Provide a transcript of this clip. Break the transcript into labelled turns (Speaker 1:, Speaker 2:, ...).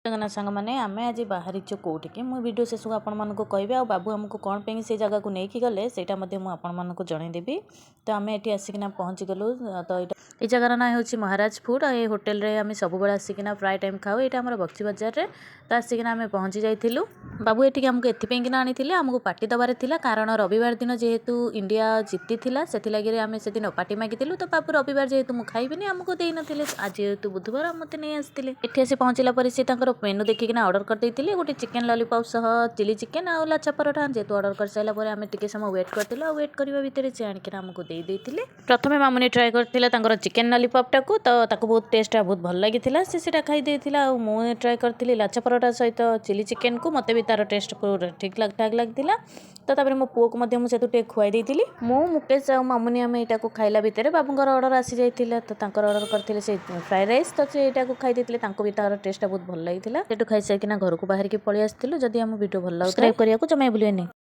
Speaker 1: ଜଗନ୍ନାଥ ସାଙ୍ଗମାନେ, ଆମେ ଆଜି ବାହାରିଛୁ କେଉଁଠିକି, ମୁଁ ଭିଡ଼ିଓ ଶେଷକୁ ଆପଣମାନଙ୍କୁ କହିବି। ଆଉ ବାବୁ ଆମକୁ କ'ଣ ପାଇଁ ସେ ଜାଗାକୁ ନେଇକି ଗଲେ, ସେଇଟା ମଧ୍ୟ ମୁଁ ଆପଣମାନଙ୍କୁ ଜଣାଇଦେବି। ତ ଆମେ ଏଠି ଆସିକିନା ପହଞ୍ଚିଗଲୁ। ତ ଏଇଟା ଏଇ ଜାଗାର ନାଁ ହେଉଛି ମହାରାଜ ଫୁଡ଼୍। ଆଉ ଏ ହୋଟେଲରେ ଆମେ ସବୁବେଳେ ଆସିକିନା ପ୍ରାୟ ଟାଇମ୍ ଖାଉ। ଏଇଟା ଆମର ବକ୍ସି ବଜାରରେ। ତ ଆସିକିନା ଆମେ ପହଞ୍ଚି ଯାଇଥିଲୁ। ବାବୁ ଏଠିକି ଆମକୁ ଏଥିପାଇଁକିନା ଆଣିଥିଲେ, ଆମକୁ ପାର୍ଟି ଦେବାର ଥିଲା। କାରଣ ରବିବାର ଦିନ ଯେହେତୁ ଇଣ୍ଡିଆ ଜିତିଥିଲା, ସେଥିଲାଗିରେ ଆମେ ସେଦିନ ପାର୍ଟି ମାଗିଥିଲୁ। ତ ବାବୁ ରବିବାର ଯେହେତୁ ମୁଁ ଖାଇବିନି, ଆମକୁ ଦେଇନଥିଲେ। ଆଜି ଯେହେତୁ ବୁଧବାର, ମୋତେ ନେଇ ଆସିଥିଲେ। ଏଠି ଆସି ପହଞ୍ଚିଲା ପରେ ସେ ତାଙ୍କର ମେନୁ ଦେଖିକିନା ଅର୍ଡ଼ର କରିଦେଇଥିଲେ ଗୋଟେ ଚିକେନ୍ ଲଲିପପ୍ ସହ ଚିଲି ଚିକେନ୍ ଆଉ ଲାଛା ପରଟା। ଯେହେତୁ ଅର୍ଡ଼ର କରିସାରିଲା ପରେ ଆମେ ଟିକେ ସମୟ ୱେଟ୍ କରିଥିଲୁ। ଆଉ ୱେଟ୍ କରିବା ଭିତରେ ସେ ଆଣିକିନା ଆମକୁ ଦେଇ ଦେଇଥିଲେ। ପ୍ରଥମେ ମାମୁନି ଟ୍ରାଏ କରିଥିଲା ତାଙ୍କର ଚିକେନ୍ ଲଲିପପ୍ଟାକୁ। ତ ତାକୁ ବହୁତ ଟେଷ୍ଟଟା ବହୁତ ଭଲ ଲାଗିଥିଲା, ସେ ସେଇଟା ଖାଇ ଦେଇଥିଲା। ଆଉ ମୁଁ ଟ୍ରାଏ କରିଥିଲି ଲାଛା ପରଟା ସହିତ ଚିଲି ଚିକେନ୍କୁ। ମୋତେ ବି ତା'ର ଟେଷ୍ଟ ପୁରା ଠିକ୍ ଠାକ୍ ଲାଗିଥିଲା। ତ ତାପରେ ମୋ ପୁଅକୁ ମଧ୍ୟ ମୁଁ ସେଥିରୁ ଟିକେ ଖୁଆଇ ଦେଇଥିଲି। ମୁଁ, ମୁକେଶ ଆଉ ମାମୁନି ଆମେ ଏଇଟାକୁ ଖାଇଲା ଭିତରେ ବାବୁଙ୍କର ଅର୍ଡ଼ର ଆସିଯାଇଥିଲା। ତ ତାଙ୍କର ଅର୍ଡ଼ର କରିଥିଲେ ସେ ଫ୍ରାଏ ରାଇସ୍। ତ ସେ ଏଇଟାକୁ ଖାଇ ଦେଇଥିଲେ, ତାଙ୍କୁ ବି ତାର ଟେଷ୍ଟଟା ବହୁତ ଭଲ ଲାଗିଥିଲା। ସେଠୁ ଖାଇସାରିକିନା ଘରକୁ ବାହାରିକି ପଳେଇ ଆସିଥିଲୁ। ଯଦି ଆମ ଭିଡ଼ିଓ ଭଲ ଲାଗୁଛି, ସବସ୍କ୍ରାଇବ୍ କରିବାକୁ ଜମା ଭୁଲିବେନି।